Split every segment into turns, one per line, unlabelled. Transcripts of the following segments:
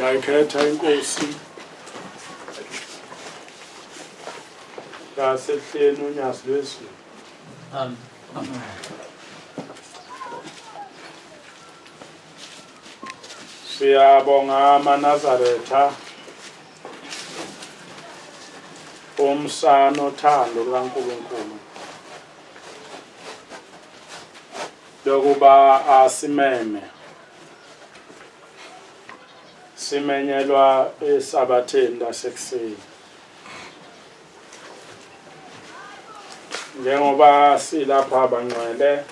Ngiyayikhetha inkosi kasehleni unyazi lwezulu.
Amen.
Siyabonga amaNazaretha umsana othando lukaNkulunkulu lokuba asimeme simenyelwa esabatheni lasekuseni njengoba silapha bangcwele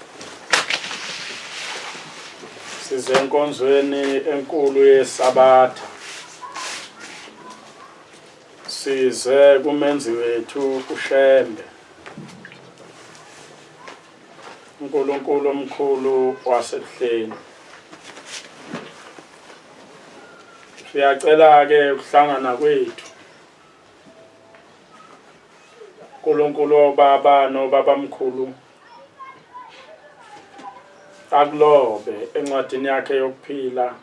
size enkonzweni enkulu yesabatha size kumenzi wethu uShembe uNkulunkulu omkhulu wasebuhleni siyacela ke ukuhlangana kwethu uNkulunkulu obaba nobabamkhulu akulobe encwadini yakhe yokuphila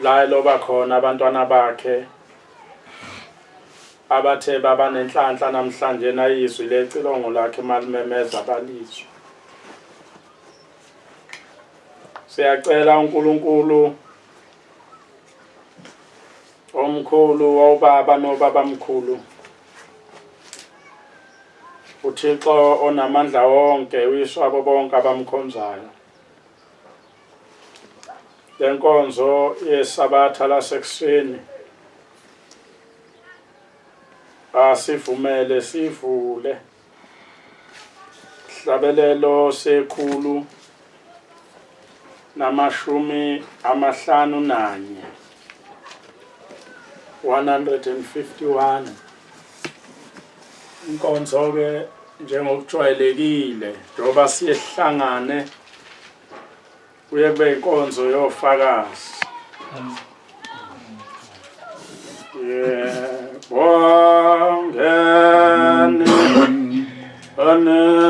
la eloba khona abantwana bakhe abathe baba nenhlanhla namhlanje nayizwi lecilongo lakhe malimemeza balizwe siyacela uNkulunkulu omkhulu wobaba nobabamkhulu uThixo onamandla wonke uyiswabo bonke abamkhonzayo lenkonzo yesabatha lasekuseni asivumele sivule hlabelelo sekhulu namashumi amahlanu nanye 151 inkonzo ke njengokujwayelekile njengoba siyehlangane kuye kube inkonzo yofakazi yebo ngene ane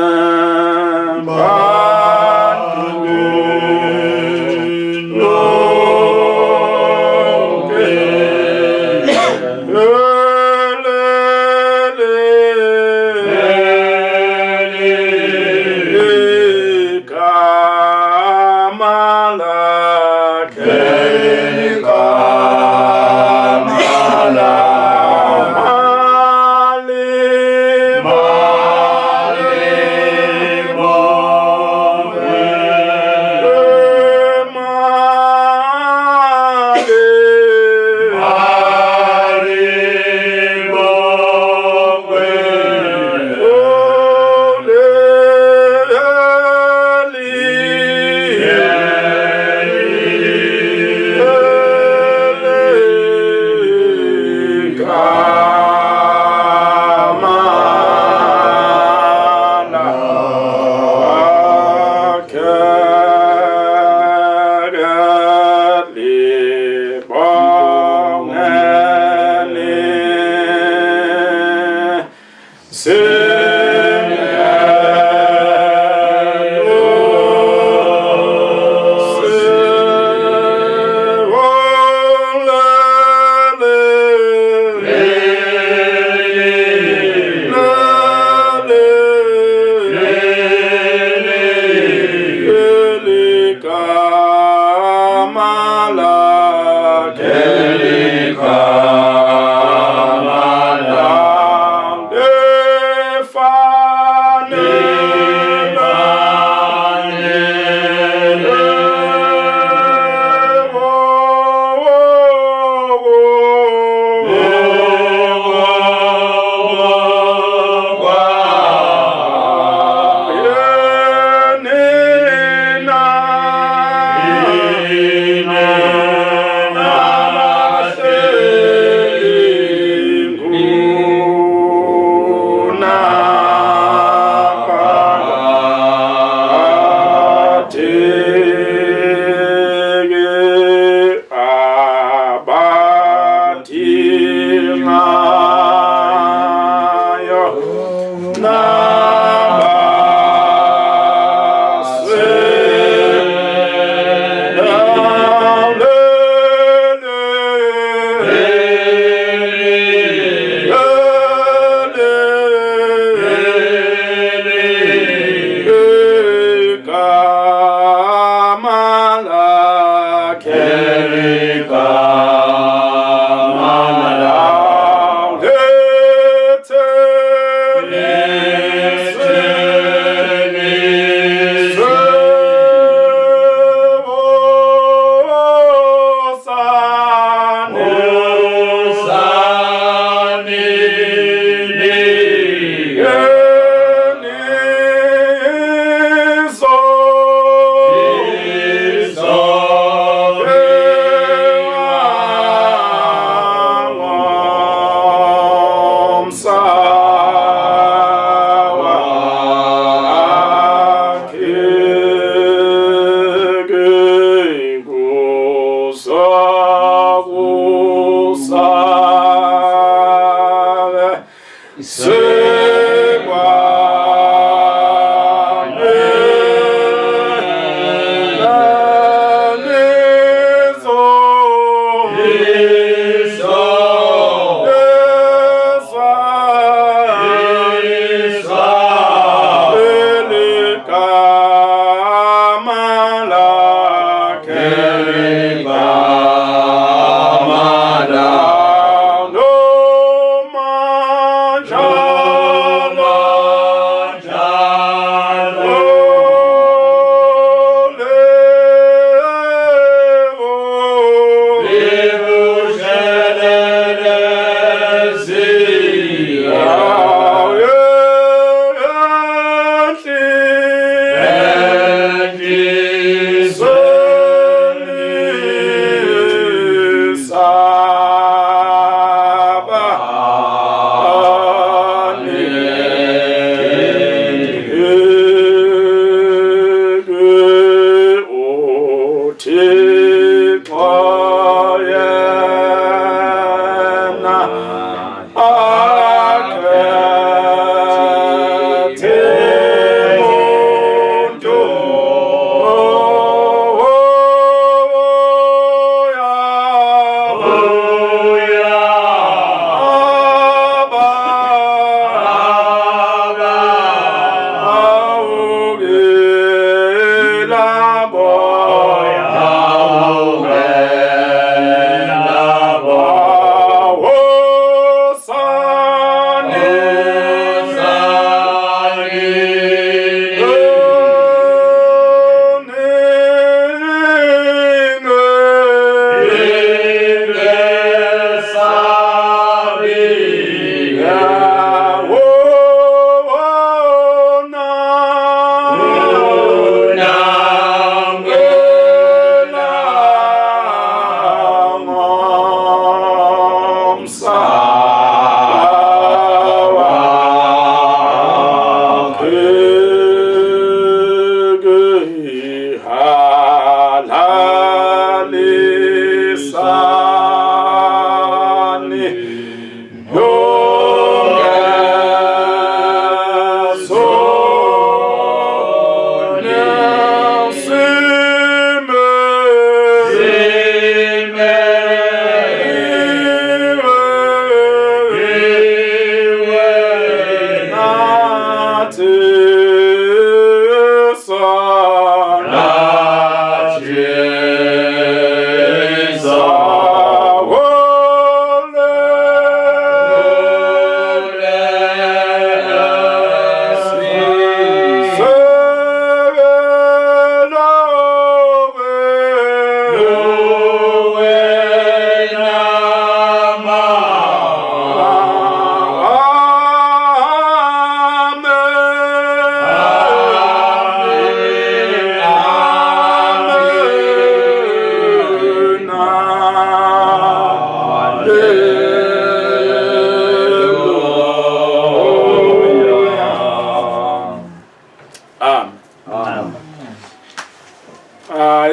lakhe.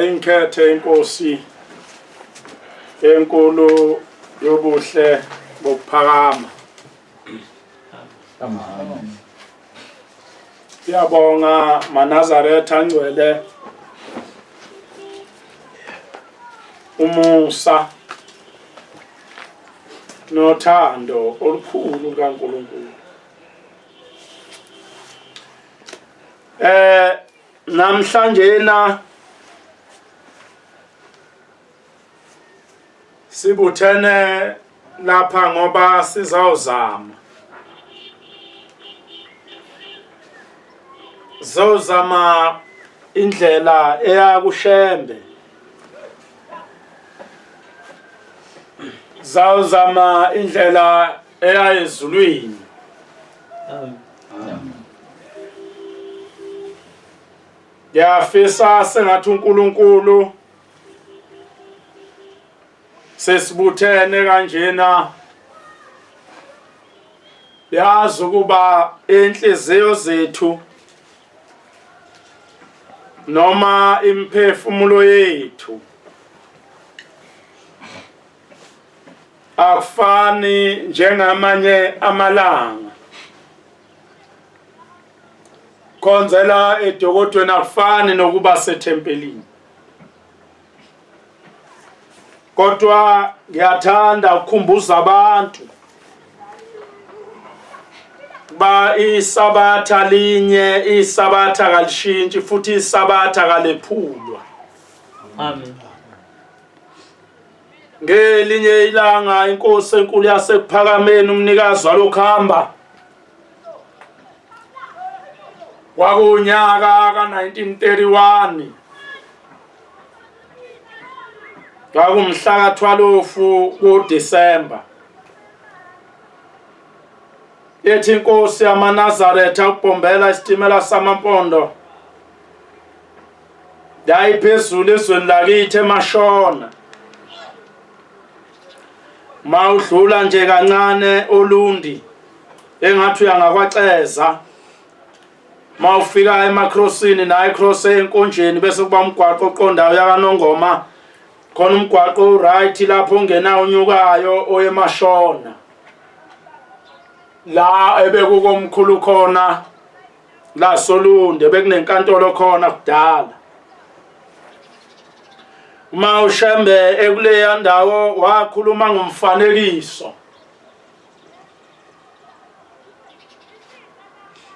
Inkhethe inkosi enkulu yobuhle bokuphakama.
Amen.
Siyabonga maNazaretha angcwele umusa nothando olukhulu kaNkulunkulu. Namhlanje na sibuthene lapha ngoba sizawuzama zozama indlela eya kuShembe zawuzama indlela eya ezulwini. Ngiyafisa sengathi uNkulunkulu sesibuthene kanjena yazi ukuba inhliziyo zethu noma imphefumulo yethu akufani njengamanye amalanga khonzela edokodweni akufani nokuba sethempelini kodwa ngiyathanda ukukhumbuza abantu ba isabatha linye isabatha kalishintshi futhi isabatha kalephulwa.
Amen.
Ngelinye ilanga inkosi enkulu yasekuphakameni umnikazi walokuhamba kwakunyaka ka-1931 kwakumhla ka-12 kuDisemba ethi inkosi yamaNazaretha ukubhombela isitimela samampondo yayiphezulu ezweni lakithi emashona mawudlula nje kancane olundi engathi uyangakwaceza mawufika emacrossini naye cross enkonjeni bese kuba umgwaqo oqondayo yakanongoma khona umgwaqo right lapho ongena unyukayo oyemashona la ebekukomkhulu khona la solunde bekunenkantolo khona kudala uma uShembe ekuleya ndawo wakhuluma ngomfanekiso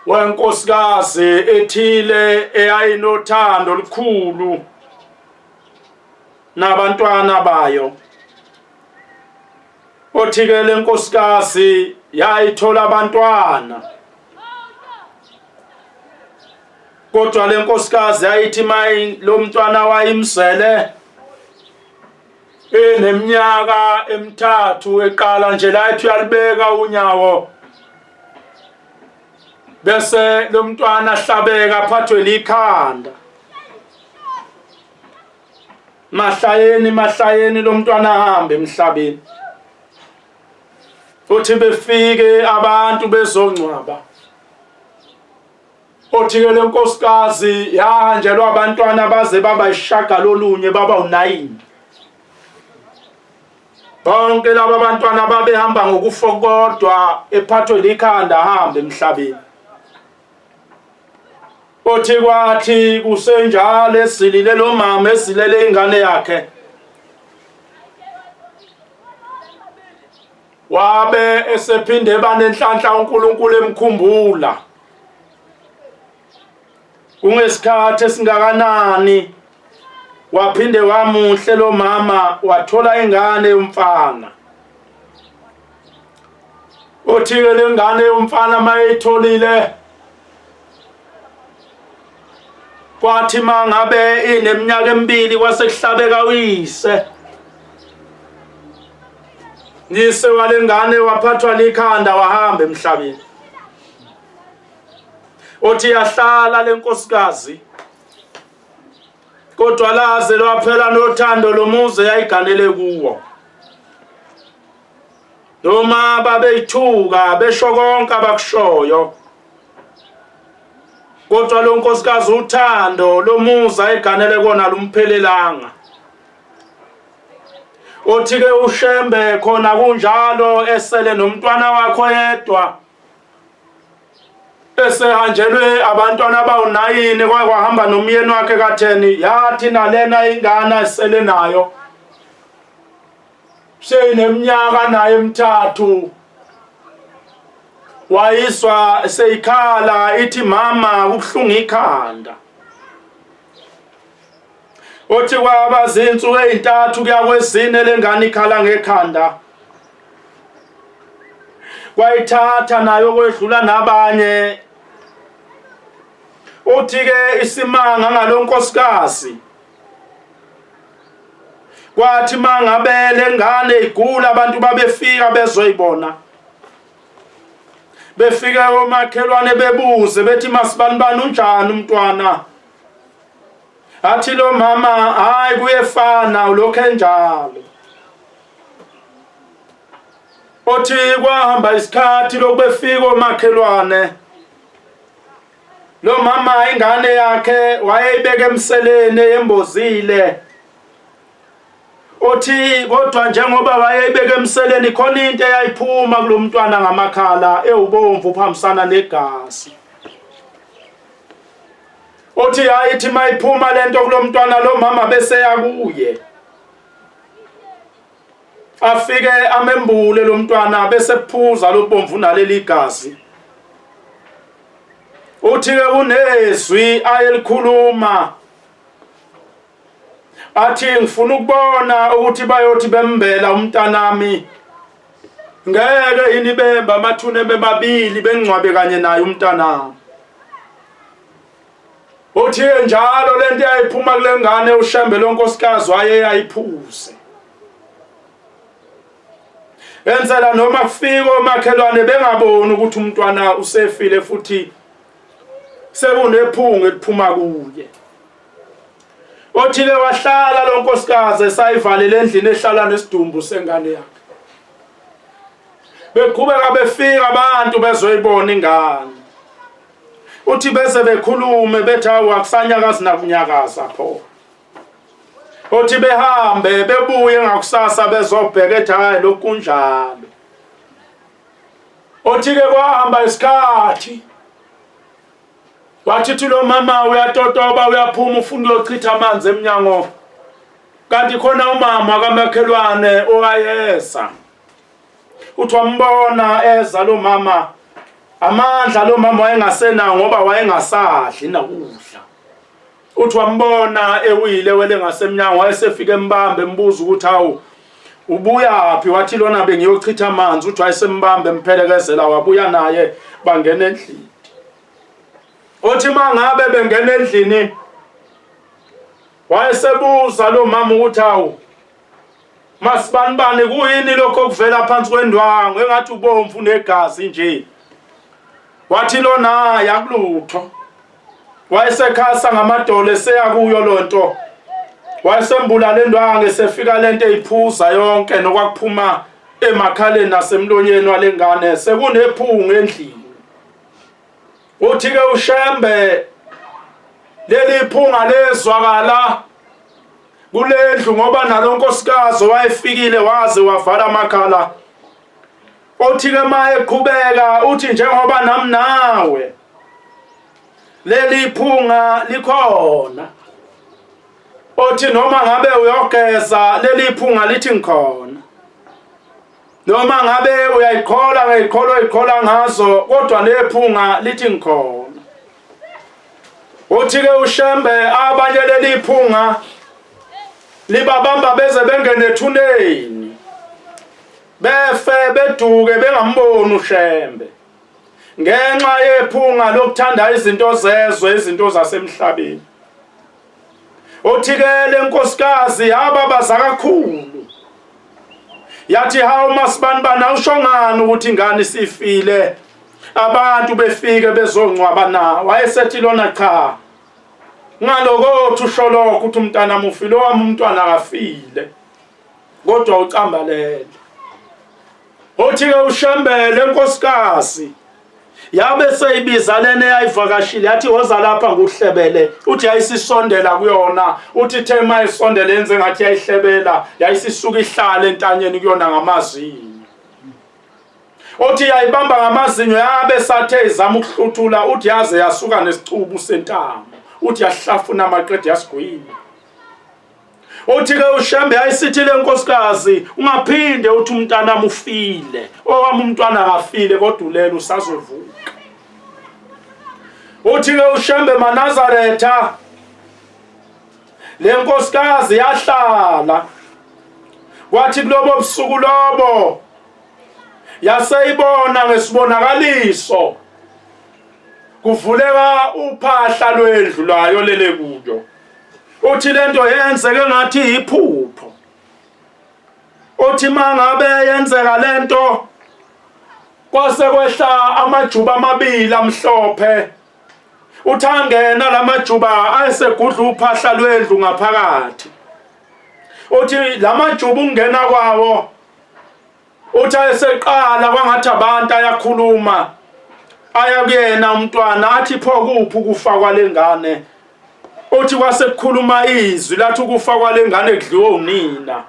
wenkosikazi ethile eyayinothando olukhulu nabantwana bayo othi-ke le nkosikazi yayithola abantwana kodwa le nkosikazi yayithi mayi lo mntwana wayimzele eneminyaka emithathu eqala nje la ethi uyalibeka unyawo bese lo mntwana ahlabeka aphathwe likhanda mahlayeni mahlayeni lo mntwana ahambe emhlabeni uthi befike abantu bezongcwaba othi-ke le nkosikazi yahanjelwa abantwana baze baba isishagalolunye baba unayini bonke laba bantwana babehamba ngokufa kodwa ephathwe likhanda ahambe emhlabeni othi kwathi kusenjalo ezilile lo mama ezilele ingane yakhe wabe esephinde banenhlanhla uNkulunkulu emkhumbula kungesikhathi esingakanani waphinde wamuhle lo mama wathola ingane yomfana uthi-ke le ngane yomfana mayeyitholile kwathi mangabe ineminyaka emibili kwasekuhlabeka uyise yise walengane waphathwa likhanda wahamba emhlabeni othi yahlala lenkosikazi kodwa laze lwaphela nothando lomuzi yayiganele kuwo noma babeyithuka besho konke abakushoyo kodwa lo nkosikazi uthando lomuzi ayiganele kona lumphelelanga uthi ke uShembe khona kunjalo esele nomntwana wakho yedwa esehanjelwe abantwana abawunayini kwake kwahamba nomyeni wakhe katheni yathi nalena ingane esele nayo seyineminyaka naye emithathu wayiswa seyikhala ithi mama kubuhlungu ikhanda. Othi kwaba zinsuku ezintathu kuya kwezine lengane ikhala ngekhanda. Kwayithatha nayo kwedlula nabanye. Uthi ke isimanga ngalonkosikazi kwathi mangabe lengane igula abantu babefika bezoyibona befike omakhelwane bebuze bethi masibanibani unjani umntwana athi lo mama hayi kuyefana ulokhu enjalo othi kwahamba isikhathi lokubefika omakhelwane lo mama ingane yakhe wayeyibeka emseleni eyembozile othi kodwa njengoba wayeyibeka emseleni khona into eyayiphuma kulomntwana ngamakhala ewubomvu phambisana negazi othi hayi ithi mayiphuma lento kulomntwana lo mama bese yakuye afike amembule lo mntwana bese phuza lobomvu naleli gazi uthi ke unezwi ayelikhuluma athi ngifuna ukubona ukuthi bayothi bembela umntanami ngeke yini bemba amathuna emabili bengcwabe kanye naye umntanami uthi njalo lento yayiphuma kule ngane uShembe lonkosikazi wayeyayiphuze enzela noma kufika omakhelwane bengaboni ukuthi umntwana usefile futhi sekunephunga eliphuma kuye othile wahlala lo nkosikazi esayivalele endlini ehlala nesidumbu sengane yakhe beqhubeka befika abantu bezoyibona ingane uthi bese bekhulume bethi hawu akusanyakazi nakunyakaza pho othi behambe bebuye ngakusasa bezobheka ethi hayi lokhu kunjalo othi-ke kwahamba isikhathi wathi thi lo mama uyatotoba uyaphuma ufuna uyochitha amanzi emnyango kanti khona umama kamakhelwane owayeza uthi wambona eza lo mama amandla lo mama wayengasenawo ngoba wayengasadli nakudla uthi wambona ewile wele ngasemnyango wayesefika embambe embuza ukuthi hawu ubuyaphi wathi lona bengiyochitha amanzi uthi wayesembambe emphelekezela wabuya naye bangena endlini uthi mangabe bengena endlini wayesebuza lo mama ukuthi hawu Masibanibani kuyini lokho okuvela phansi kwendwangu engathi ubomvu negazi nje. Wathi lona yakulutho. Wayesekhasa ngamadolo eseya kuyo lonto. Wayesembula lendwangu esefika lento eyiphuza yonke nokwakuphuma emakhaleni nasemlonyeni walengane sekunephunga endlini. Uthi ke uShembe leli phunga lezwakala kulendlu ngoba nalo nkosikazi owayefikile waze wavala amakhala othi ke ma eqhubeka uthi njengoba nami nawe leli phunga likhona othi noma ngabe uyogeza leli phunga lithi ngikhona noma ngabe uyayiqhola ngayiqhola oyiqhola ngazo kodwa lephunga lithi ngikhona uthi ke uShembe abanye leli phunga libabamba beze bengene ethuneni befe beduke bengamboni uShembe ngenxa yephunga lokuthanda izinto zezwe izinto zasemhlabeni uthi ke lenkosikazi yababaza kakhulu yathi hawu masibanibani awusho ngani ukuthi ingane isifile abantu befike bezongcwaba na wayesethi lona cha ngalokothi usho lokho ukuthi umntana mufile owami umntwana akafile kodwa ucambalele uthi-ke ushembele nkosikazi yabe seyibiza lena eyayivakashile yathi woza lapha nguhlebele uthi yayisisondela kuyona uthi the uma isondela yenze ngathi yayihlebela yayisisuka ihlale entanyeni kuyona ngamazinyo uthi yayibamba ngamazinyo yabe sathe izama ukuhluthula uthi yaze yasuka nesicubu sentamo uthi yahlafuna amaqede yasigwina uthi ke uShembe ayisithi lenkosikazi ungaphinde uthi umntanami ufile owami umntwana akafile kodwa ulele usazovuka uthi ke uShembe maNazaretha Le nkosikazi yahlala kwathi kulobo busuku lobo yaseyibona ngesibonakaliso kuvuleka uphahla lwendlu lwayo lele kuyo. Uthi lento yenzeke ngathi iphupho. Uthi mangabe yenzeka lento kwase kwehla amajuba amabili amhlophe. Uthi angena lamajuba ayesegudla uphahla lwendlu ngaphakathi. Uthi lamajuba ungena kwawo uthi ayeseqala kwangathi abantu ayakhuluma aya kuyena umntwana athi pho kuphi ukufa kwalengane. Uthi kwase kukhuluma izwi lathi ukufa kwalengane kudliwe unina.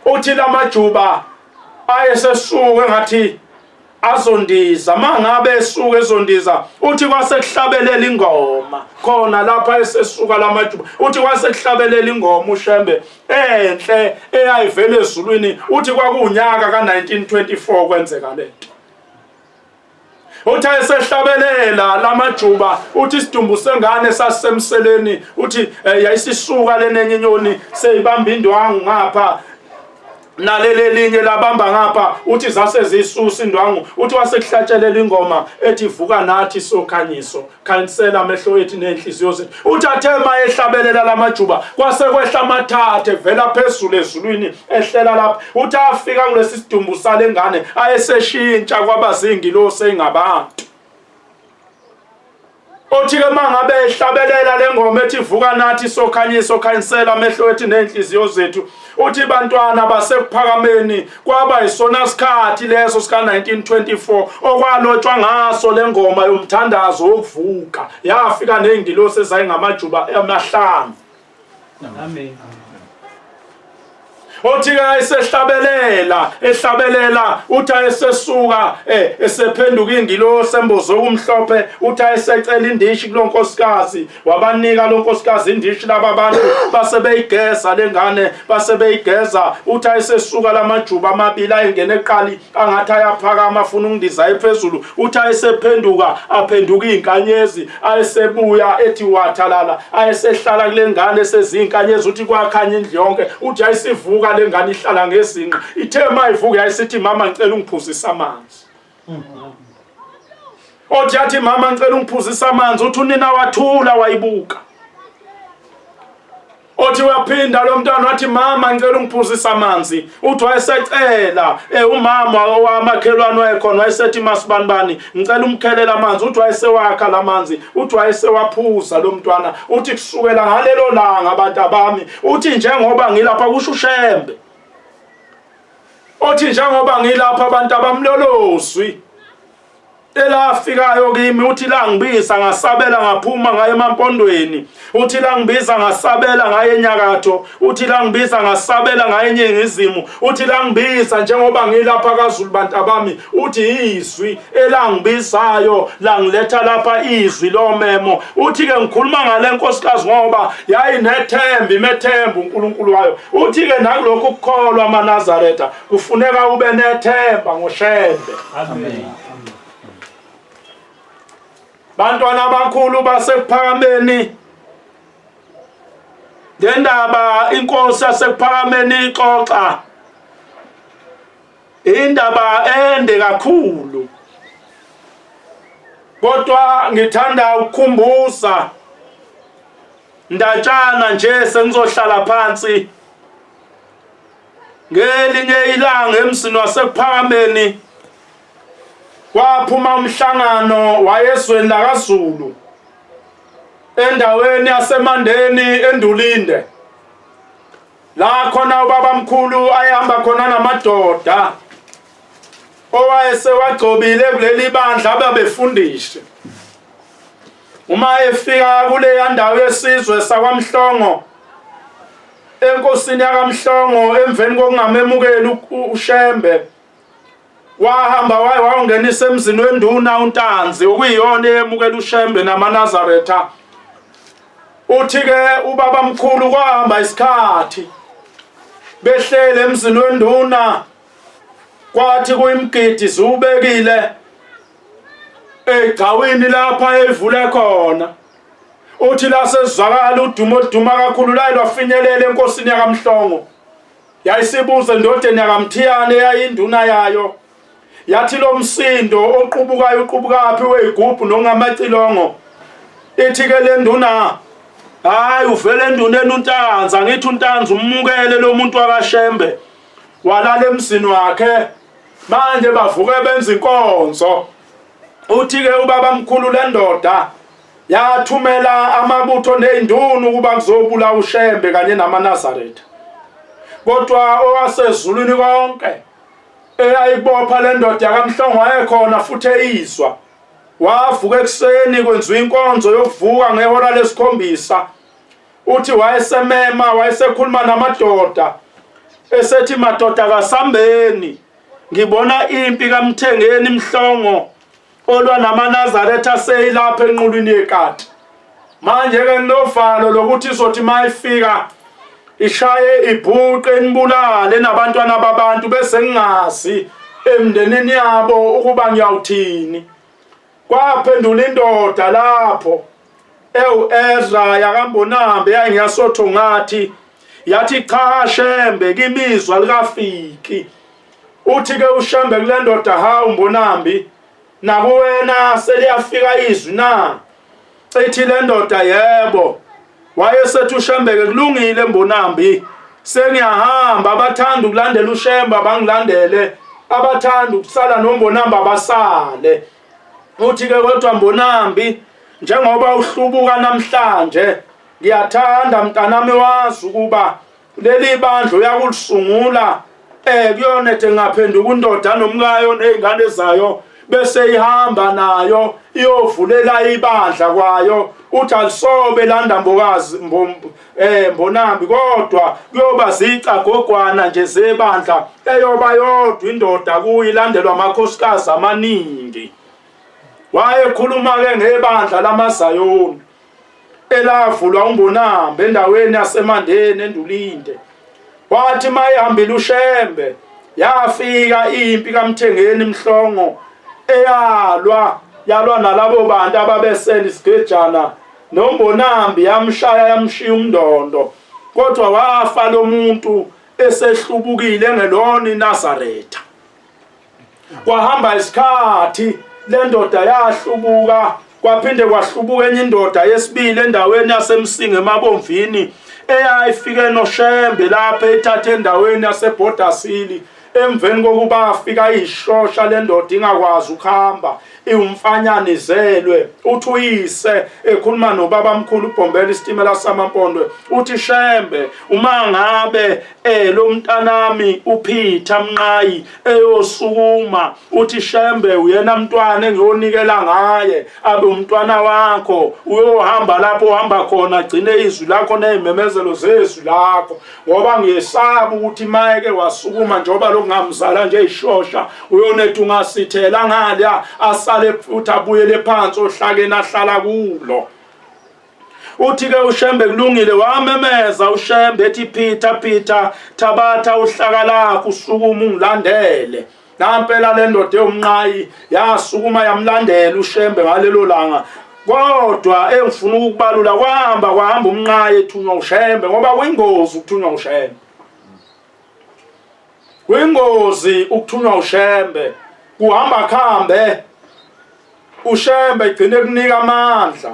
Uthi lamajuba ayesesuka engathi azondiza, mangabe esuka ezondiza uthi kwase kuhlabelela ingoma khona lapha esesuka lamajuba. Uthi kwase kuhlabelela ingoma uShembe enhle eyayivela ezulwini. Uthi kwakuwunyaka ka-1924 kwenzeka lento. Uthi ayesehlabelela lamajuba, uthi isidumbu sengane sasisemseleni. Uthi yayisisuka lenenye inyoni seyibamba indwangu ngapha naleli elinye labamba ngapha. Uthi zase ziyisusa indwangu. Uthi wasekuhlatshelela ingoma ethi vuka nathi sokhanyiso, khanyisela amehlo ethu nenhliziyo zethu. Uthi athe mayehlabelela lamajuba kwase kwehla amathathe vela phezulu ezulwini ehlela lapha. Uthi afika kulesi sidumbu salengane ayeseshintsha kwaba zingilosi engabantu. Othi ke mangabe ehlabelela lengoma ethi vuka nathi sokhanyiso, khanyisela amehlo ethu nenhliziyo zethu, uthi bantwana basekuphakameni kwaba yisona sikhathi leso sika 1924 okwalotshwa ngaso lengoma yomthandazo wokuvuka. Yafika nezingilosi ezayingamajuba amahlanu.
Amen.
Othi ke ayesehlabelela ehlabelela, uthi ayesesuka esephenduka ingilosi embozo kumhlophe. Uthi ayesecela indishi kulonkosikazi, wabanika lonkosikazi indishi laba bantu base beyigeza lengane, base beyigeza. Uthi ayesesuka lamajuba amabili ayengena eqali angathi ayaphakama afuna ukundiza ephezulu. Uthi ayesephenduka aphenduka izinkanyezi, ayesebuya ethi wathalala, ayesehlala kule ngane sezinkanyezi. Uthi kwakhanya indlu yonke. Uthi ayisivuka le ngane ihlala ngezinqa. Ithe mayivuka yayisithi mama ngicela ungiphuzise amanzi. Othi yathi mama ngicela ungiphuzise amanzi, uthi unina wathula wayibuka. Othi uyaphinda lo mntwana wathi mama ngicela ungiphuzise amanzi. Uthi wayesecela umama owamakhelwane wayekhona wayesethi masibanibani ngicela umkhelela amanzi. Uthi wayesewakha lamanzi, uthi wayesewaphuza lo mntwana. Uthi kusukela ngalelo langa abantu abami, uthi njengoba ngilapha kusho uShembe, othi njengoba ngilapha abantu abamlolozwi elafikayo kimi, uthi langibiza ngasabela ngaphuma ngaye emampondweni. Uthi langibiza ngasabela ngaye enyakatho. Uthi langibiza ngasabela ngaye eningizimu. Uthi langibiza njengoba ngilapha kaZulu bantu abami. Uthi izwi elangibizayo langiletha lapha, izwi lomemo. Uthi ke ngikhuluma ngale nkosikazi ngoba yayinethemba, imethemba uNkulunkulu wayo. Uthi ke nakulokhu ukukholwa amaNazaretha kufuneka ube nethemba ngoShembe.
Amen.
Bantwana abakhulu basekuphakameni, le ndaba inkosi yasekuphakameni ixoxa indaba ende kakhulu, kodwa ngithanda ukukhumbuza ndatshana nje sengizohlala phansi. Ngelinye ilanga emzini wasekuphakameni kwaphuma umhlangano wayezweni lakaZulu endaweni yaseMandeni eNdulinde, la khona ubabamkhulu ayehamba khona namadoda owayesewagcobile kuleli bandla ababefundishe. Uma efika kuleya ndawo yesizwe sakwaMhlongo, enkosini yakaMhlongo, emveni kokungamemukeli uShembe, wahamba waye wawungenisa emzini wenduna uNtanzi, okuyiyona eyemukela uShembe namaNazaretha. Uthi ke ubaba mkhulu kwahamba isikhathi behlele emzini wenduna, kwathi kuyimgidi ziwubekile egcawini lapha evule khona. Uthi lasezwakala udumo oluduma kakhulu laye lwafinyelela enkosini yakaMhlongo. Yayisibuza endodeni yakaMthiyane eyayinduna yayo. Yathi lo msindo oqubukayo uqubukaphi weyigubhu nongamacilongo. Ithi ke le nduna hayi uvele enduneni uNtanzi angithi uNtanzi umukele lo muntu wakaShembe walala emzini wakhe manje bavuke benza inkonzo uthi ke ubaba mkhulu lendoda yathumela amabutho nezinduna ukuba kuzobulawa uShembe kanye namaNazaretha kodwa owasezulwini konke eyayibopha le ndoda yakamhlongo wayekhona futhi eyizwa wavuka ekuseni kwenziwa inkonzo yokuvuka ngehora lesikhombisa uthi wayesemema wayesekhuluma namadoda esethi madoda kasambeni ngibona impi kaMthengeni Mhlongo olwa namaNazaretha seyilapha enqulwini yekati manje ke nginovalo lokuthi izothi mayifika ishaye ibhuqe nibulale nabantwana babantu bese ngingazi emndenini yabo ukuba ngiyawuthini kwaphendula indoda lapho ewu Ezra yakambonambe yayingiyasotho ngathi yathi cha Shembe kimizwa likafiki uthi ke uShembe kule ndoda hawu Mbonambi nakuwena seliyafika izwi na ithi le ndoda yebo wayesethi uShembe ke kulungile Mbonambi sengiyahamba abathanda ukulandela uShembe abangilandele abathanda ukusala noMbonambi abasale uthi ke kodwa Mbonambi njengoba uhlubuka namhlanje ngiyathanda mntanami wazi ukuba leli bandla uyakulisungula eh kuyona ethi ngaphenduka indoda nomkayo nezingane zayo bese ihamba nayo iyovulela ibandla kwayo uthi alisobe landa mbokazi eh mbonambi kodwa kuyoba zicagogwana nje zebandla eyoba yodwa indoda kuyilandelwa amakhosikazi amaningi wayekhuluma ke ngebandla lamaZayoni elavulwa uMbonambi endaweni yaseMandeni eNdulinde wathi mayehambile uShembe yafika impi kaMthengeni Mhlongo eyalwa yalwa nalabo bantu ababesela isigejana noMbonambi yamshaya yamshiya umndondo kodwa wafa lo muntu esehlubukile engelona iNazaretha Kwahamba isikhathi le ndoda yahlubuka kwaphinde kwahlubuka enye indoda yesibili endaweni yaseMsinga eMabomvini eyayifike noShembe lapha ethathe endaweni yaseBhodasili emveni kokuba afika ishosha lendoda ingakwazi ukuhamba iwumfanyana izelwe uthi uyise ekhuluma nobaba mkhulu ubhombela isitimela samampondwe uthi Shembe uma ngabe eh lo mntanami uPeter Mnqayi eyosukuma uthi Shembe uyena mntwana engiyonikela ngaye abe umntwana wakho uyohamba lapho uhamba khona gcine izwi lakho nezimemezelo zezwi lakho ngoba ngiyesaba ukuthi mayeke wasukuma njengoba lokungamzala nje ishosha uyonetha ungasithela ngalya asale futhi abuyele phansi ohlakeni ahlala kulo uthi ke uShembe kulungile wamemeza uShembe ethi Peter Peter thabatha uhlaka lakho usukuma ungilandele nampela le ndoda ewumnqayi yasukuma yamlandela uShembe ngalelo langa kodwa engifuna ukukubalula kwahamba kwahamba umnqayi ethunywa uShembe ngoba kuyingozi ukuthunywa uShembe kuyingozi ukuthunywa uShembe kuhamba khambe uShembe igcine kunika amandla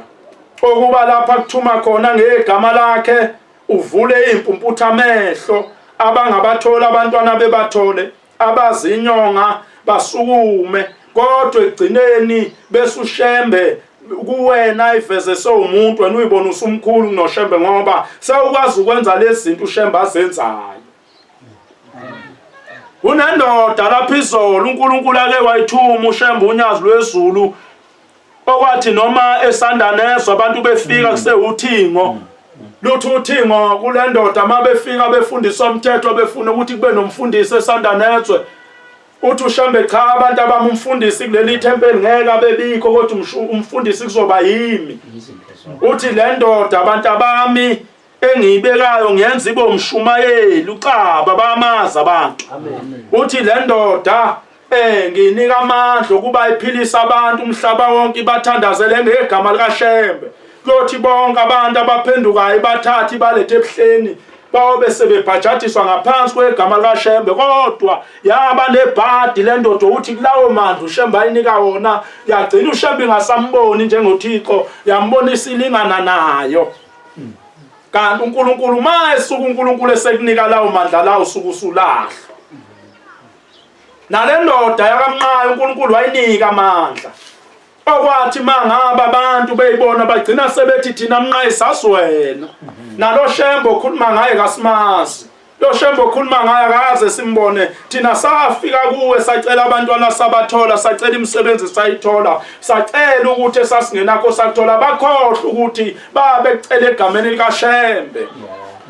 okuba lapha kuthuma khona ngegama lakhe uvule impumputha amehlo abangabathola abantwana bebathole abazinyonga basukume kodwa ekugcineni bese uShembe kuwena iveze sewumuntu wena uyibona usumkhulu kunoShembe ngoba sewukwazi ukwenza lezi zinto uShembe azenzayo Kunendoda lapha izolo uNkulunkulu ake wayithuma uShembe unyazi lwezulu okwathi noma esanda nezwa abantu befika kusewuthingo luthi uthingo kule ndoda uma befika befundisa umthetho befuna ukuthi kube nomfundisi esanda nezwe uthi uShembe cha abantu abami umfundisi kuleli thempeli ngeke abebikho kodwa umfundisi kuzoba yimi uthi le ndoda abantu abami engiyibekayo ngiyenza ibe umshumayeli uxaba bayamazi abantu uthi le ndoda eh ngiyinika amandla ukuba iphilise abantu umhlaba wonke ibathandazele ngegama likaShembe. Kuyothi bonke abantu abaphendukayo bathathe balethe ebuhleni bayobe sebebhajadiswa ngaphansi kwegama likaShembe kodwa yaba nebhadi le ndoda ukuthi kulawo mandla uShembe ayinika wona yagcina uShembe ingasamboni njengoThixo yambonisa ilingana nayo kanti uNkulunkulu uma esuka uNkulunkulu esekunika lawo mandla lawo usuke usulahlwa nale ndoda yakamnqayo uNkulunkulu wayinika amandla okwathi mangaba abantu beyibona bagcina sebethi thina mnqayi sasiwena nalo shembe okhuluma ngaye kasimazi lo shembe okhuluma ngaye akaze simbone thina safika kuwe sacela abantwana sabathola sacela imisebenzi sayithola sacela ukuthi esasingenakho sakuthola bakhohlwa ukuthi babekucela egameni likashembe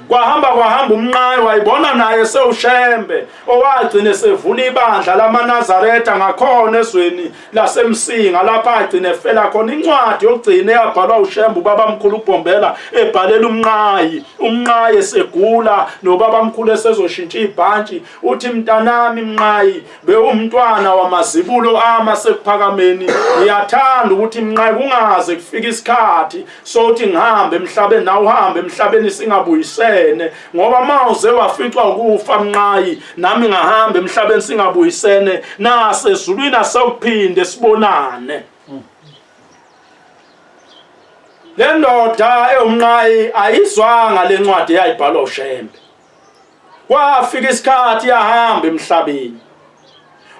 kwahamba kwahamba umnqayi wayibona naye sewushembe owagcine sevula ibandla lamaNazaretha ngakhona ezweni laseMsinga lapha agcine efela khona incwadi yokugcina eyabhalwa uShembe ubabamkhulu uBhombela ebhalela umnqayi umnqayi esegula nobabamkhulu esezoshintsha ibhantshi uthi mntanami mnqayi bewumntwana wamazibulo ama sekuphakameni ngiyathanda ukuthi mnqayi kungaze kufike isikhathi sokuthi ngihambe emhlabeni nawe uhambe emhlabeni singabuyisene ngoba mawuze waficwa ukufa mnqayi nami ngahamba emhlabeni singabuyisene nasezulwini asewuphinde sibonane le ndoda ewumnqayi ayizwanga le ncwadi eyayibhalwa uShembe kwafika isikhathi yahamba emhlabeni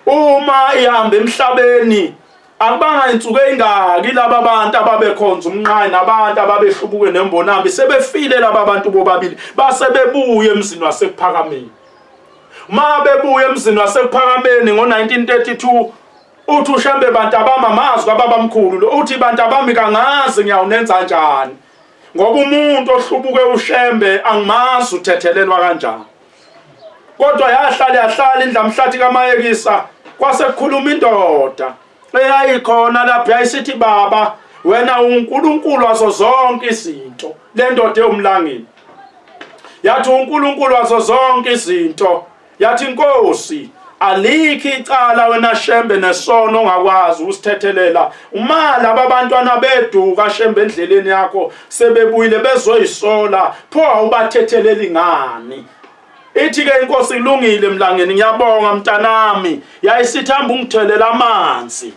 uma ihamba emhlabeni akubanga insuku eyingaki laba bantu ababekhonza umnqayi nabantu ababehlubuke nembonambi sebefile laba bantu bobabili base bebuye emzini wasekuphakameni uma bebuye emzini wasekuphakameni ngo-1932 uthi ushembe bantu abami amazi kwababamkhulu lo uthi bantu abami kangazi ngiyawunenza njani ngoba umuntu ohlubuke ushembe angimazi uthethelelwa kanjani kodwa yahlala yahlala indlamhlathi kamayekisa kwase kukhuluma indoda eyayikhona lapho yayisithi baba wena uNkulunkulu wazo zonke izinto le ndoda ewumlangeni yathi uNkulunkulu wazo zonke izinto yathi inkosi alikho icala wena Shembe nesono ongakwazi ukusithethelela uma laba bantwana beduka Shembe endleleni yakho sebebuyile bezoyisola pho awubathetheleli ngani ithi ke inkosi ilungile mlangeni ngiyabonga mntanami yayisithamba ungithelela amanzi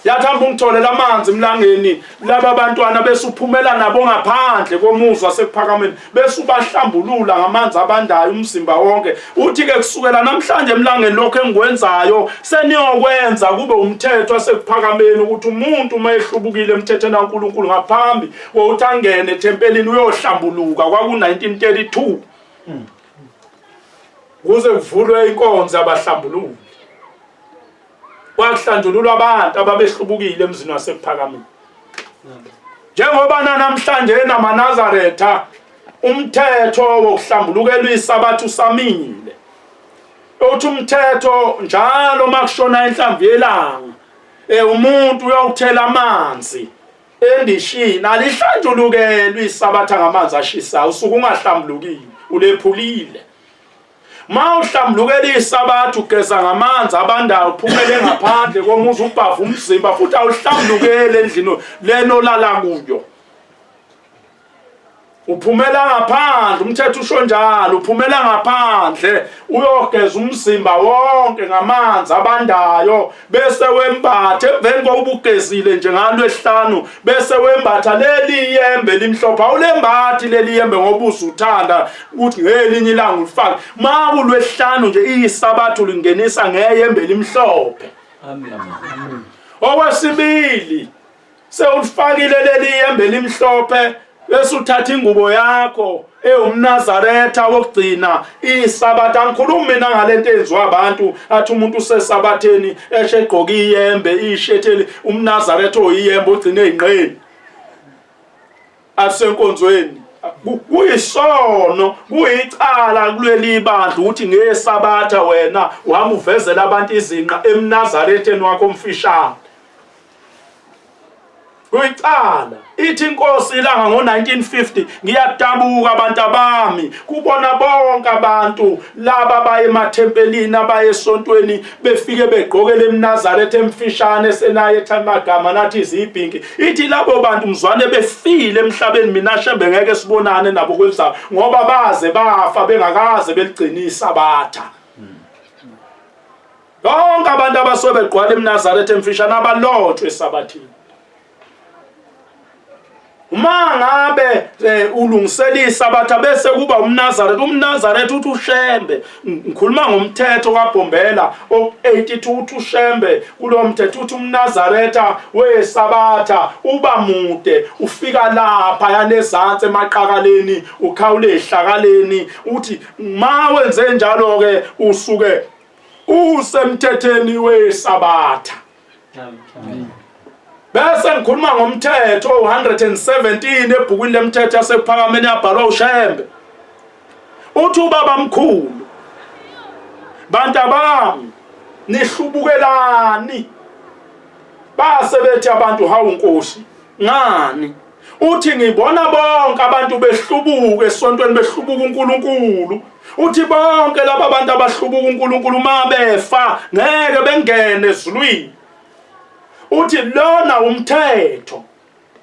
yathamba ungitholela amanzi emlangeni laba bantwana bese uphumela nabo ngaphandle komuzi wasekuphakameni bese ubahlambulula ngamanzi abandayo umzimba wonke uthi ke kusukela namhlanje emlangeni lokho engikwenzayo seniyokwenza kube umthetho wasekuphakameni ukuthi umuntu uma ehlubukile emthethweni kaNkulunkulu ngaphambi kokuthi angene ethempelini uyohlambuluka kwaku-1932 kuze kuvulwe inkonzo yabahlambululi Kwakuhlanjululwa abantu ababehlubukile emzini wasekuphakameni. Njengoba namhlanje namaNazaretha umthetho wokuhlambulukelwa isabatha usamile. Uthi umthetho njalo makushona inhlamvu yelanga umuntu uyawuthela amanzi endishini alihlanjulukelwe isabatha ngamanzi ashisayo usuke ungahlambulukile ulephulile Ma uhlambulukela isabatha ugeza ngamanzi abandayo uphumele ngaphandle komuzi ubhava umzimba futhi awuhlambulukele endlini leno lala kuyo. Uphumela ngaphandle umthetho usho njalo uphumela ngaphandle uyogeza umzimba wonke ngamanzi abandayo bese wembatha emveni kokuba ugezile nje ngalwesihlanu bese wembatha leli yembe limhlophe awulembathi leli yembe ngoba uzuthanda ukuthi ngelinye ilanga ulifake ma kulwesihlanu nje iyisabatha ulingenisa ngeyembe limhlophe amen okwesibili sewulifakile leli yembe elimhlophe bese uthatha ingubo yakho ewumnazaretha wokugcina isabatha angikhulumi mina ngalento enziwa abantu athi umuntu usesabatheni eshe egqoka iyembe ishetheli umnazaretha oyiyembe ogcine eyinqeni asenkonzweni kuyisono kuyicala kuleli ibandla ukuthi ngesabatha wena uhamba uvezela abantu izinqa emnazaretheni wakho omfishane. Kuyicala ithi inkosi ilanga ngo-1950 ngiyadabuka abantu abami kubona bonke abantu laba baye emathempelini abaye esontweni befike begqokele emNazaretha emfishane senaye ethamagama nathi izibhinki ithi labo bantu mzwane befile emhlabeni mina Shembe ngeke sibonane nabo kwelizayo ngoba baze bafa bengakaze beligcina isabatha. Bonke abantu abasuke begqwala eMnazaretha emfishane abalotshwe esabathini. Uma ngabe eh, ulungisela isabatha bese kuba umNazaretha, umNazaretha uthi uShembe, ngikhuluma ngomthetho kaBhombela o-82 uthi uShembe kulo mthetho uthi umNazaretha wesabatha uba mude ufika lapha yanezansi emaqakaleni ukhawule ehlakaleni uthi ma wenze njalo ke usuke usemthetheni wesabatha. Bese ngikhuluma ngomthetho 117 ebhukwini lemthetho yasekuphakameni yabhalwa uShembe. Uthi ubaba mkhulu bantabami nihlubukelani base bethi abantu hawu nkosi ngani uthi ngibona bonke abantu behlubuka esontweni behlubuka uNkulunkulu uthi bonke laba bantu abahlubuka uNkulunkulu uma befa ngeke bengene ezulwini uthi lona umthetho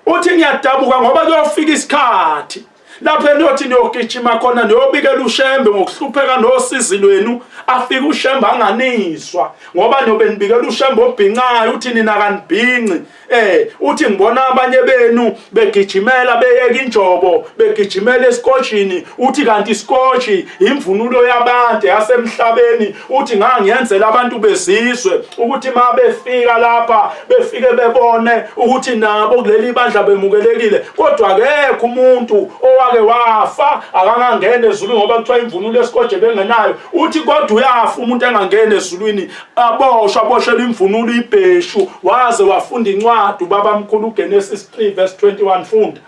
uthi ngiyadabuka ngoba kuyofika isikhathi lapho eniyothi niyogijima khona niyobikela uShembe ngokuhlupheka nosizi lwenu afike uShembe anganizwa ngoba niyobe nibikela uShembe obhincayo uthi nina kanibhinci Eh uthi ngibona abanye benu begijimela beyeka injobo begijimela esikotshini uthi kanti isikotshi imvunulo yabantu yasemhlabeni uthi ngangiyenzela abantu bezizwe ukuthi uma befika lapha befike bebone ukuthi nabo kuleli bandla bemukelekile kodwa akekho umuntu owake wafa akangangena ezulwini ngoba kuthiwa imvunulo esikoje bengenayo uthi kodwa uyafa umuntu engangena ezulwini aboshwa aboshelwa imvunulo ibheshu waze wafunda incwadi ubaba mkhulu uGenesis 3 verse 21 funda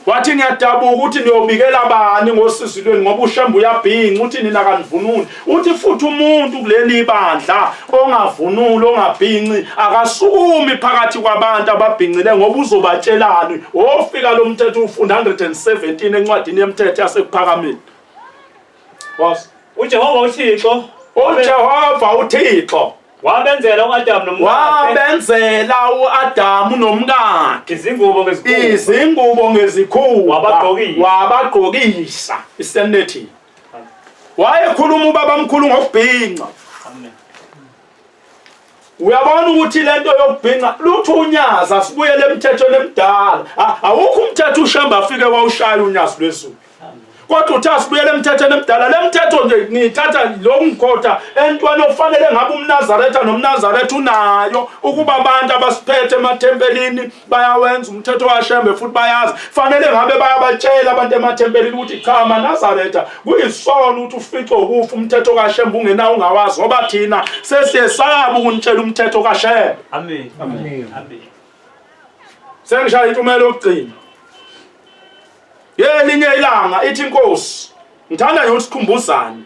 wathi ngiyadabuka ukuthi niyobikela bani ngosizi lwenu ngoba uShembe uyabhinca uthi nina kanivunuli uthi futhi umuntu kuleli ibandla ongavunuli ongabhinci akasukumi phakathi kwabantu ababhincile ngoba uzobatshelani wofika lo mthetho ufunda 117 encwadini yemthetho yasekuphakameni
Boss uJehova uThixo
uJehova uThixo
wabenzela uAdamu nomkakhe
wabenzela uAdamu nomkakhe
izingubo ngezikhumba
izingubo ngezikhumba
wabagqokisa
wabagqokisa isenethi wayekhuluma ubaba mkhulu ngokubhinca amen uyabona ukuthi lento yokubhinca lutho unyaza sibuyele emthethweni emdala awukho umthetho ushamba afike wawushaya unyazi lwezulu kodwa uthe asibuyele emthethweni emdala le mthetho nje ngiyithatha lokhu ngikhotha entweni ofanele ngabe umnazaretha nomnazaretha unayo ukuba abantu abasiphethe emathempelini bayawenza umthetho kaShembe futhi bayazi fanele ngabe bayabatshela abantu emathempelini ukuthi cha maNazaretha kuyisono ukuthi ufice ukufa umthetho kaShembe ungenawo ungawazi ngoba thina sesiyesaba ukunitshela umthetho kaShembe.
Amen. Amen. Amen.
Sengishaya intshumayelo yokugcina. Yelinye ilanga ithi inkosi ngithanda nje ukuthi sikhumbuzane.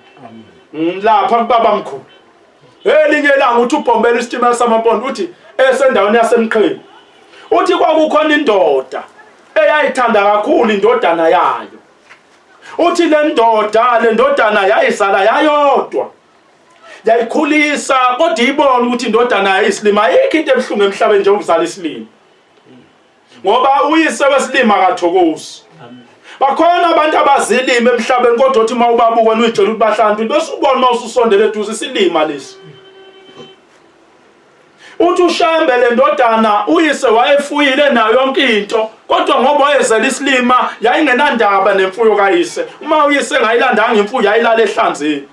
Lapha kubaba mkhulu. Elinye ilanga uthi ubhombela isitimela samampondo uthi esendaweni yasemqheni. Uthi kwakukhona indoda eyayithanda kakhulu indodana yayo. Uthi le ndoda le ndodana yayizala yayodwa. Yayikhulisa kodwa ibona ukuthi indodana yayisilima ayikho into ebuhlungu emhlabeni njengokuzala isilima. Ngoba uyise wesilima akathokozi. Bakhona abantu abazilima emhlabeni kodwa uthi uma ubabuka uyitshela ukuthi bahlantu bese ubona uma ususondele eduze isilima lesi. Uthi uShembe le ndodana uyise wayefuyile nayo yonke into kodwa ngoba wayezela isilima yayingenandaba nemfuyo kayise. Uma uyise engayilandanga imfuyo yayilala ehlanzeni.